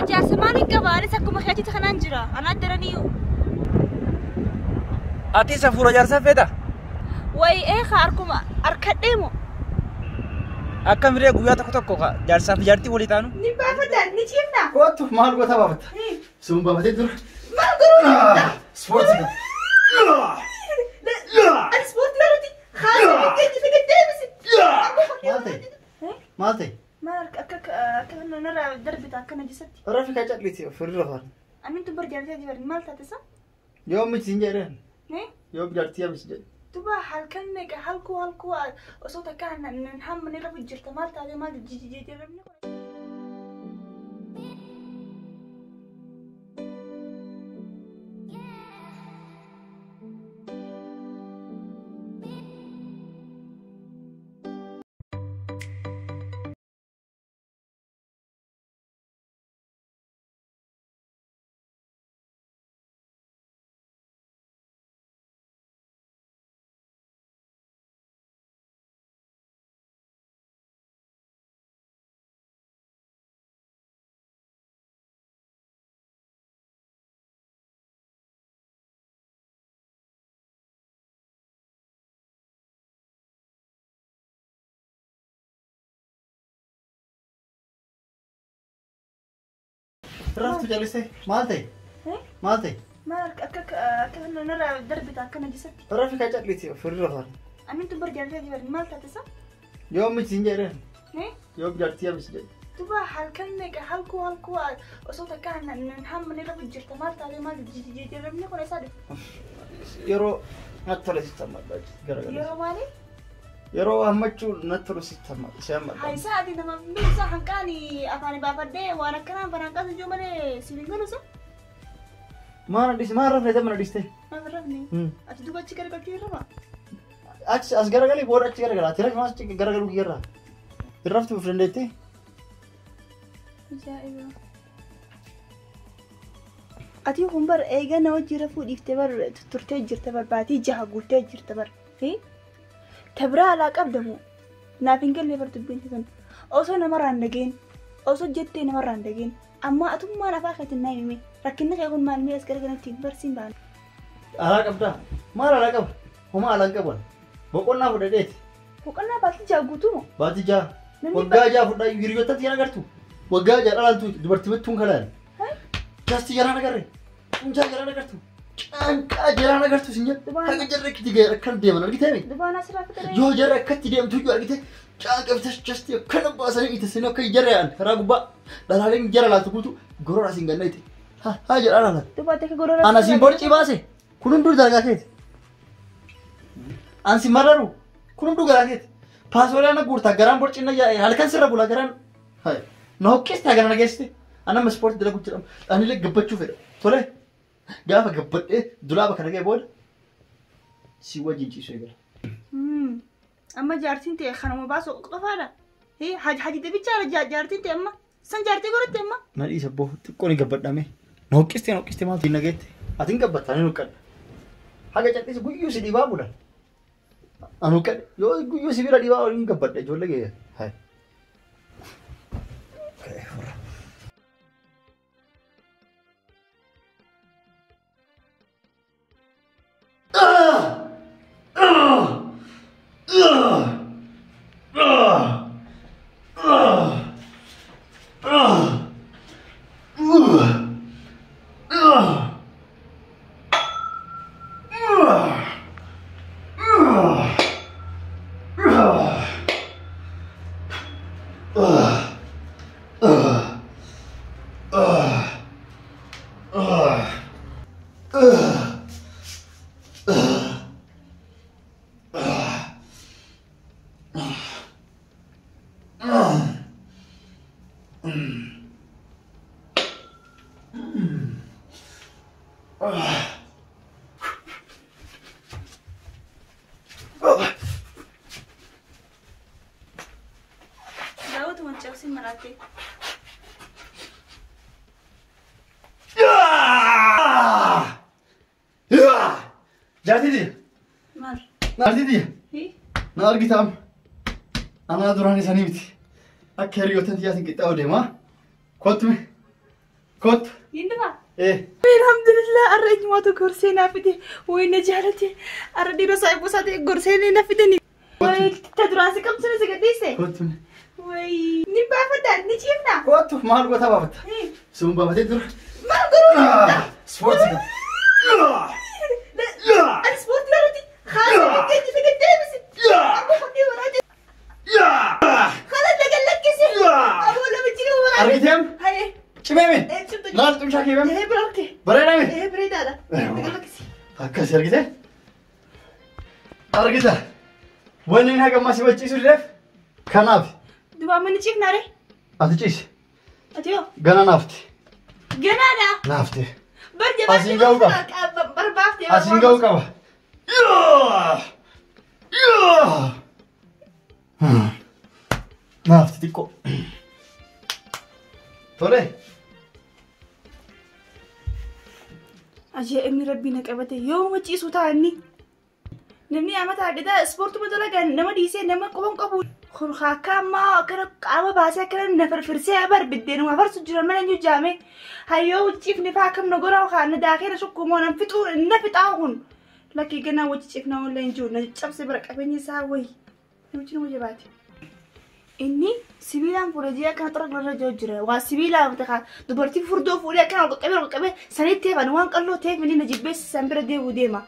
Jaarsa maaliin qaba? Anis akkuma keetitti kanaan jira. Anaa daraniyyuu. Ati isa fuula jaarsaa feeta? Wayi eekaa harkuma harkadhee moo? Akkam firee guyyaa tokko tokko jaarsaa fi jaartii walii taanu? Ni baafata ni ciifna. Kootu maal goota baafata? Sun baafatee dura. Maal godhuu? Ispoortii. Ani ispoortii laaluuti. Haala keenya fi gaddeebisi. Maal ta'e? Maal ta'e? Maal akka akka narraa darbita akka najisatti. Rafi kaa calliiti ofirra faana. Amintu bar jaartii ati bari maal taate isa? Yoo miti hin jedhan. Yoo jaartii miti jedhan. Duba halkan meeqa halkuu halkuu osoo takka hamma ni rafu jirta maal taate maal jijjiiramni kun. Raftu jallisee maal ta'e? Maal ta'e? Maal akka akka narraa darbita akka najisatti. Rafi kaa calliiti ofirra faana. Amintu bar jaartii ati bari maal taate isa? Yoo miti hin jedhan. Yoo jaartii miti jedhan. Duba halkan meeqa halkuu halkuu osoo takka hamma ni rafu jirta maal taate maal jijjiiramni kun isaa dhufe. Yeroo natti tole sitti hammadha garagalee. Yeroo maali? Yeroo hammachuu natti tole sitti hammadha si hammadha. Haa isaa ati nama beeksa hanqaani afaan baafadhee waan akkanaan banaan qasu jiru malee si hin galu sun. Maal dhis maal rafne mana dhiste? Maal rafne? Ati duuba achi garagalchuu hin rafaa? Achi as garagalee booda achi garagala. Ati rafne achi garagaluu kiyyarraa. Hin raftu of dandeettee? Ajaa'iba. Ati kun bar eega na wajji rafuu dhiiftee bar turtee jirta bar baatii jaha guuttee jirta bar. Tabira alaa qabdamu naaf hin galle bar dubbiin sun osoo namarraan dhageen osoo jettee namarraan dhageen amma atummaan afaan keetiin naa himi rakkinni kee kun maal mee as garagalatti barsiin baana. Alaa qabdaa? Maal alaa qaba? Homaa alaa hin qaban. Boqonnaa fudhadheeti. Boqonnaa baatii jaha guutuu moo? Baatii jaha. Waggaa jaha fudhaa hiriyootatti yan agartu. Waggaa jaha dhalantu dubartii bittuun kalaan. Jaasti jalaan agarre. Fuuncaa jalaan agartu. Caanqaa jalaan agartu sin jedhu. Haga jarri akkatti ga'e akkana deeman argitee mi? Dubaana asirraa fixaree. Yoo jarri akkatti deemtu iyyuu argite caanqaa bitas jaasti akkana baasanii itti seenuu akka jarri yaa'an karaa gubbaa dhalaaleen jara laaltu guutu gorora siin ganna itti. Haa jedhaa laala. Dubaatti akka gorora. Ana siin borcii baase kun hunduu dalagaa keeti. An siin mararu kun hunduu garaa keeti. Paasoolee ana guurtaa garaan borcii na yaa'e halkan sirra bula garaan. Na hoqqeestaa gara na geessite. Ana amma ispoortii dalagu jedhamu. Anillee gabbachuu fedha. Tole gaafa gabbadhee dulaaba kana ga'e booda si wajjin ciisuu eegala. Amma jaartiin ta'e kanuma baasu qofaadha. Haji dabichaadha jaartiin ta'e amma. San jaartii godhatte amma. Na dhiisa boo xiqqoo ni gabbadhame. Na hoqqistee na hoqqistee maaltu na geette? Ati hin gabbatta ani huqqadha. Haga cal'ise guyyuu si dhibaa bula. Ani huqqadhe yoo guyyuu si bira dhibaa hin gabbadha ijoollee ga'e. Hai. Daawwatuma cabsin maraate. Jaartii Maal? Jaartii na argita amma. Anaa duraan isaanii miti. Akka hiriyoota tiyyaatiin qixxaa'u deemaa. Kottu mee. Kottu. Niin dhufaa? Ee. Alhamdulillah arra eenyumaatu gorsee naa fide wayi na jaalate arra dhiiroo saayibu isaa ta'e gorsee na fidani. Wayi ta duraan si qabsine si gadhiise. Kottu. Wayi ni baafadha ni ciifna. Kottu maal goota baafatta? Sun baafatee dura. Maal godhuu? Ispoortii. Ani ispoortii irratti haala keenya si gaddeebise. Aboo qonnee waraate. Haala laga lakkise. Aboo lamichi ni waraate. Argiteem? Hayee. Cimeemi? Cimtu. Laal xumshaa keebame? Ee bira argite. Bareedaami? Ee bareedaadha. Laga lakkise. Akkas argite? Argita. Wanni inni haga ammaa si wachiisu dideef kanaaf. Dubaa manni ciifnaa ree? Ati ciisi. Ati yoo? Gana naafti. Ganaadha. Naafti. Bar jabaatee Asiin ga'uu qaba. Barbaaftee. Asiin ga'uu qaba. Naafti xiqqoo. Tole. Ajaa'ibni rabbii na qabate yooma ciisu ta'a inni. Namni amata argata ispoortuma dalagan nama dhiisee nama quban qabu. Kun akka ammaa akkana qaama baasee akkana na firfirsee bar biddeenuma farsu jira mana eenyu jaame. Hayyoo ciifni faa akkam na goraa haa na daakee na sukkuumoo na fixuu na fixaa kun. Lakkii ganaa wajji ciifna wallee hin jiru na cabse bara qabeenya isaa wayi. Namichi nama jabaate. Inni sibiilaan fuudhee jira akkana xura irra jiru jira. Waa sibiilaan ta'a dubartii furdoo fuudhee akkana ol qaqqabee ol qaqqabee sanitti ta'eef waan qalloo ta'eef inni na jibbeessa san bira deemu deema.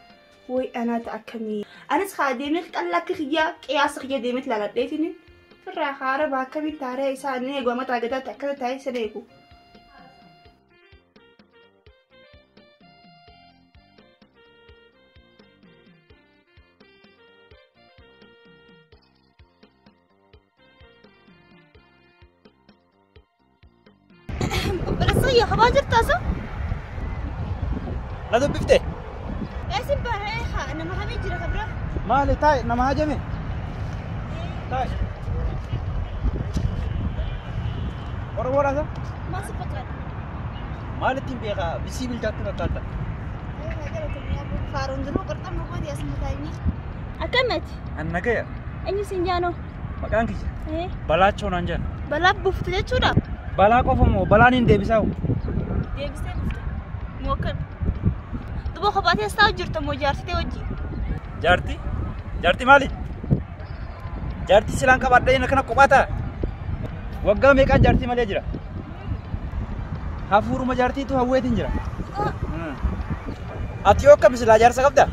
Wayi anaata akkamii. Anis haa deemee qallaa akka kiyyaa qiyaasa kiyya deemee ilaaladheetiin firraa haara baakkamii taaree isaa inni eegu amma taagataatti akkana taa'ee sana eegu. Obboleessa kophaa jirtaa so? Na dubbifte? Eessin baree haa nama hamee jira kabira. Maali taa'i nama hajame? Taa'i. Oromoodha sa? Maal si fakkaata? Maal ittiin beekaa bisii bilchaatti fakkaata. Faaruun duruu qurxammuu kooti as mataa'ini. Akkamati? An nagaya. Eenyu siin jaanoo? Maqaan kiyya. Balaachoo naan jedhan. Balaa buuftu jechuudha? Balaa qofa moo balaan hin deebisaa? Deebisee buufta. Moo akkam? Duba kophaa teessaa jirta moo jaarsitee wajjin? Jaartii? Jaartii maali? Jaartii silaan qabaadhee akkana kophaa ta'a. Waggaa meeqaan jaartii malee jira? Hafuuruma jaartiitu hawweetiin jira. Ati yoo akkam silaa jaarsa qabdaa?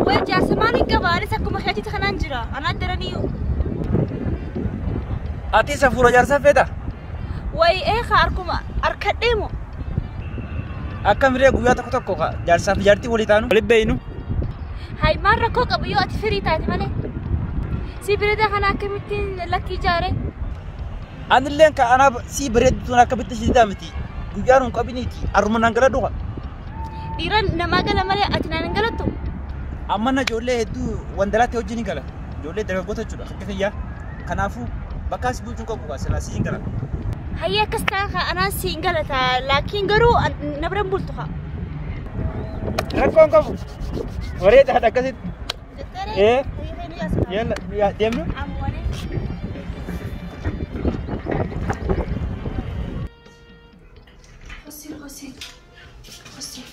Wayi jaarsa maaliin qaba? Anis akkuma keetitti kanaan jira. Anaan daraniyyuu. Ati hafuura jaarsaa feetaa? Wayi eekaa harkuma harkadhee moo? Akkam hiree guyyaa tokko tokko jaarsaa fi jaartii walii taanu walitti beeynu. Hayi maal rakkoo qabu yoo ati firii taate malee. Si bareedaa kana akkamittiin lakkii ijaare? Anilleen ka anaaf si bareedduun akkamitti si didaa miti. Guyyaan hin qabiniiti arruma naan gala dhuga. Dhiira namaa gala malee ati naan hin galattu? Amma na ijoollee hedduu wandalaatti wajjin hin gala. Ijoollee dargaggoota jechuudha akka kiyyaa. Kanaafuu bakka as bulchuu qabu silaa si hin gala. Hayyee akkas ta'an kaa anaan si hin galata laakiin garuu na bira hin bultu kaa. Rakkoon qabu. Bareedaadha akkasitti. Jettee? Yalla deemnu. Ammoo. Hoseen Hoseen Hoseen.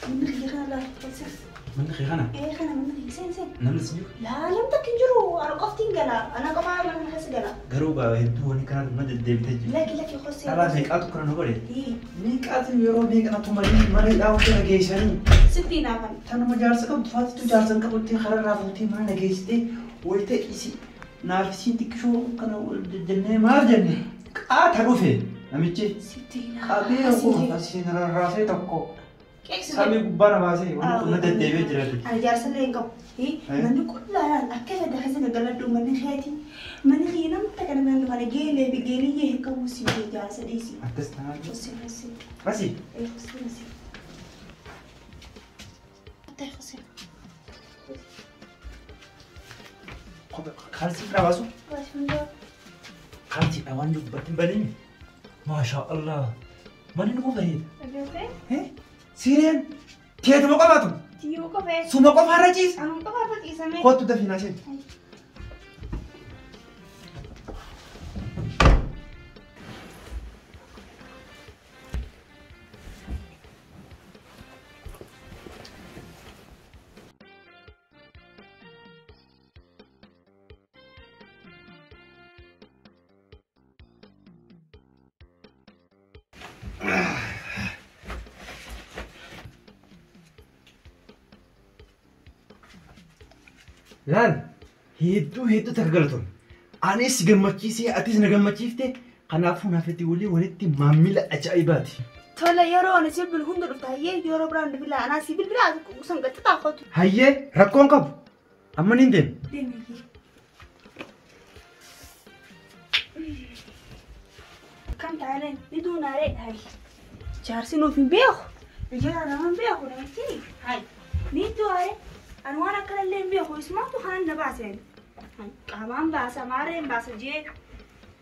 Manni kiyya kana laal Hoseen. Manni kiyya kana? Ee kana manni kiyya seen seen. Namni si jiru? Laa namni takka hin jiru ana qofti hin gala ana qofaa mana keessa gala. Garuu gaa hedduu wani kana dhuma deddeebitee jiru. Lakki lakki Hoseen. Dhalaa meeqaatu kana nu godhe? Meeqaatu yeroo meeqanatu marii marii dhaawwatee na geessanii? Sitti hinaafan. Tanuma jaarsa qabdu faatitu jaarsa hin qabutti kararraa fuutee mana na geessitee wayita isi naaf isiin xiqqishoo kana jennee maal jenne qaata dhufe namichi. Sitti hinaafan. Qabee koo asiin rarraasee tokko. Samii gubbaa na baasee wanni kun na deddeebi'ee jira. Ani jaarsa illee hin qabu. Manni qullaadhaan akka fedha keessa gaggaladhu manni keeti. Manni kiyya namni takka nama hin dhufane geelee fi geeliyyee hin qabu si jaarsa dhiisi. Akkas taanaan. Hoseen Hoseen. Asi. Hoseen Hoseen. Hoseen. Kaalsii irraa baasu? Kaalsiidha waan dubbatti hin banini. Maashaa Allah. Manni nu bareeda. Sireen teetuma qofaatu. Tiyyuu qofee. Suma qofa irra ciisa. Anuma qofa irra ciisame. Kottu dafii naa seeni. Laal hedduu hedduu takka galatoon. Anis si gammachiisee atis na gammachiifte kanaafuu naafetti walii walitti maamila ajaa'ibaati. Tola yeroo ani si bilbilu hunda dhufta hayyee yeroo biraan bilbila anaa si bilbila san qaxxixaa kootu. Hayyee rakkoon qabu. Amma niin deema. Deemi. Kan taaneen ni duunaaree hayi. Jaarsi nuuf hin beeku. Ijara nama hin beeku namichi. Hayi. Ni du'aaree. Ani waan akkanallee hin beeku. Isumaatu kanan na baaseen. Qaamaan baasa maareen baasa jee.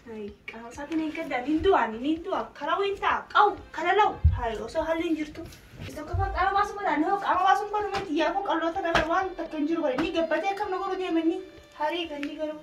Hayi. Qaama isaatiin hin gaddaa ni du'aan ni du'a. Karaa wayin ta'a qawu kalalawu. Hayi osoo halli hin jirtu. Isa qofa qaama baasu godha. Ni hoo qaama baasuun godhu miti yaa kun qalloota nama waan takka hin jiru godhe. Ni gabbatee akkam na godhu deemanii. Harii ganni garuu.